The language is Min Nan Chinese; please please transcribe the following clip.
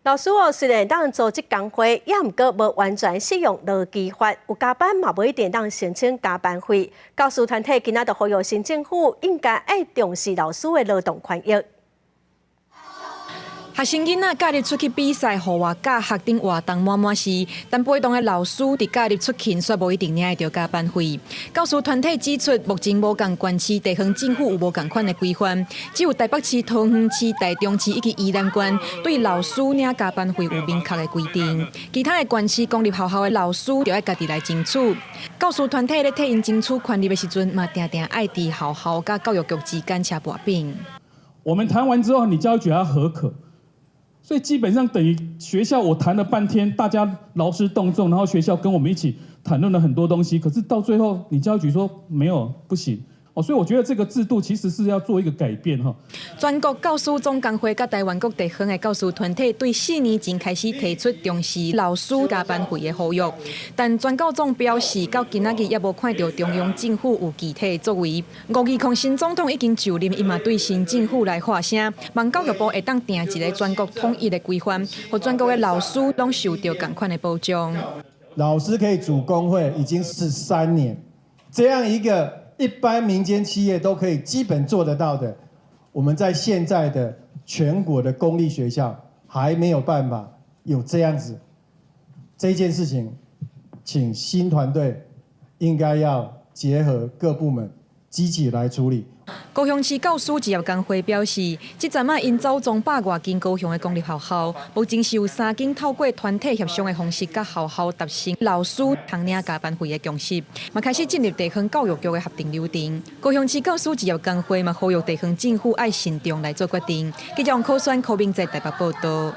老師哦，雖然當組織工會，也毋過無完全適用勞基法，有加班嘛無一定當申請加班費。教師團體今仔就呼籲新政府應該愛重視老師的勞動權益。學生囡仔假日出去比賽、戶外教學等活動滿滿是，但陪同的老師佇假日出勤，卻無一定領會著加班費。教師團體指出，目前無仝縣市地方政府有無仝款的規範，只有台北市、桃園市、台中市以及宜蘭縣對老師領加班費有明確的規定。其他的縣市公立學校的老師就愛家己來爭取。教師團體咧替𪜶爭取權利的時陣，嘛定定愛佇學校佮教育局之間車薄餅。我們談完之後，你教育局要核可。所以基本上等於學校我談了半天，大家勞師動眾，然後學校跟我們一起談論了很多東西，可是到最後你教育局說沒有不行哦，所以我覺得這個制度其實是要做一個改變哈。全國教師總工會佮台灣各地方的教師團體對4年前開始提出重視老師加班費的呼籲，但全教總表示到今仔日猶無看著中央政府有具體的作為。520新總統已經就任，伊嘛對新政府來發聲，望教育部會當訂一個全國統一的規範，予全國的老師攏受著仝款的保障。老師可以組工會已經13年，這樣一個一般民間企業都可以基本做得到的，我們在現在的全國的公立學校還沒有辦法有這樣子這件事情，請新團隊應該要結合各部門積極來處理。高雄市教師職業工會表示，這陣仔𪜶走訪百外間高雄的公立學校，目前是有三間透過團體協商的方式，佮學校達成老師通領加班費的共識，嘛開始進入地方教育局的核定流程。高雄市教師職業工會嘛呼籲地方政府愛慎重來做決定。記者王可選、柯明在台北報道。